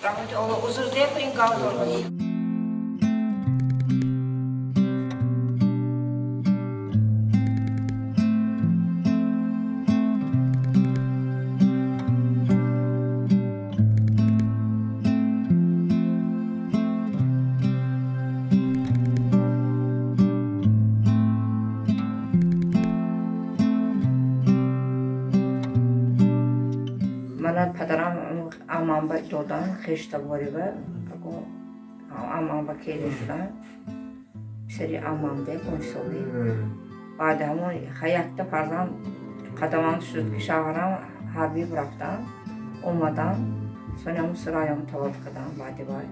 Раҳмати Аллоҳ, узр дея ин гавдор. Мана падарам амамба додан, хештабориба, амамба келин шудан, писари амамда 10 соли. Баъди ҳамон якта фарзанд қадаманд шуд, ки шавҳарам ҳарбӣ рафтан, омадан, сони ҳамон Сураём таваллуд кардам. Баъди вай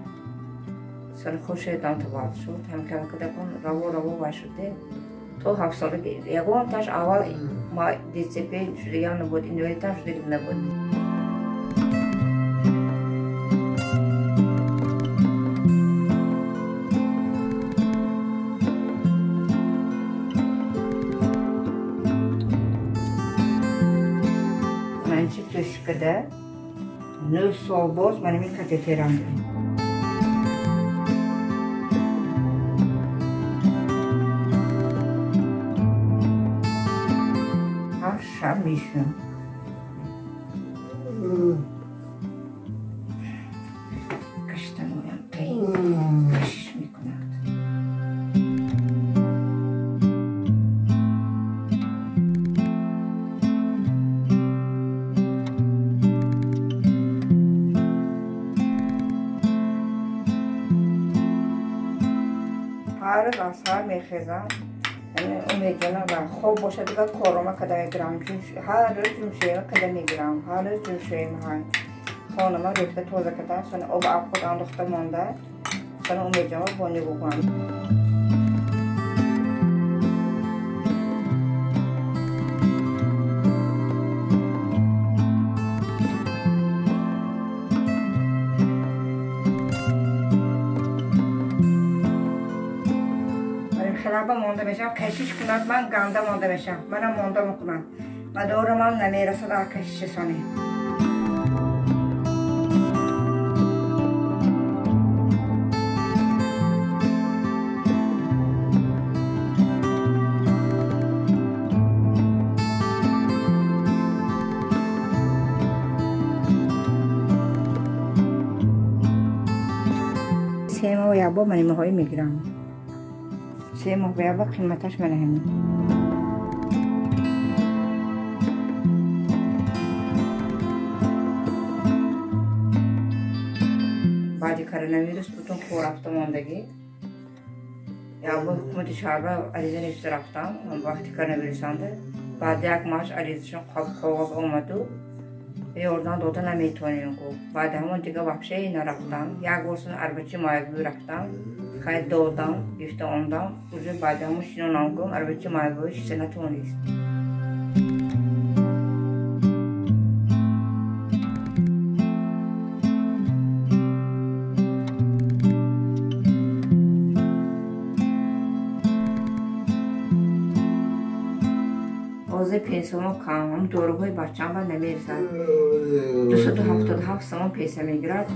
сони Хуршедам таваллуд шуд. Ҳамхела кардакун раво раво вай шуд, то 7 солаги ягонташ аввал ма ДЦП шудагиам набуд, инвалидам шудагим набуд. Манчи тӯшикада 9 сол боз манами катетерам. Ҳар шаб мешӯям. Каштаноям кашиш мекунад. Ҳар рӯз аз саҳар мехезам, Умедҷонам ва хоб бошад, дигар корома када мегирам. Ҳар рӯз ҷумшӯема када мегирам, ҳар рӯз ҷумшӯем. Ҳай, хонама рӯхта тоза када, сони об абхуд андохта монда, сони Умедҷонма бо нигоҳ. Хелаба монда мешавам, кашиш кунад, ман ганда монда мешавам, манам монда мекунам, мадорамам намерасад а кашиши сони. 3 моҳ як бор манимаҳоӣ мегирам. 3 моҳ ба як бор қиматаш мана ҳамин. Баъди коронавирус бутун кор рафта мондагӣ. Як бор ҳукумати шаҳрба ариза навишта рафтам вақти коронавирусанда. Баъди як моҳаш аризашон коғоз омаду, ёрдам дода наметавонем гуфт. Баъди ҳамон дига вообще нарафтам. Як бор сон арбачи маябӣ рафтам, хай, додам, гирифта омдам. Уже баъди ҳамон шинонам гум, арбачи маябӣ шиша натавонист. Ҳозир пенсиямон кам, ҳам доруҳои бачаам ба намерасад. 277 сомон пенсия мегирад.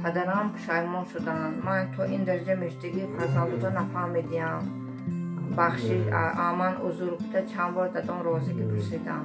Падарам пушаймон шуданд: ман то ин дараҷа мештагӣ фарзандото нафаҳмидиям, бахшиш, аман узр гуфта чанд бор дадом розигӣ пурсидам.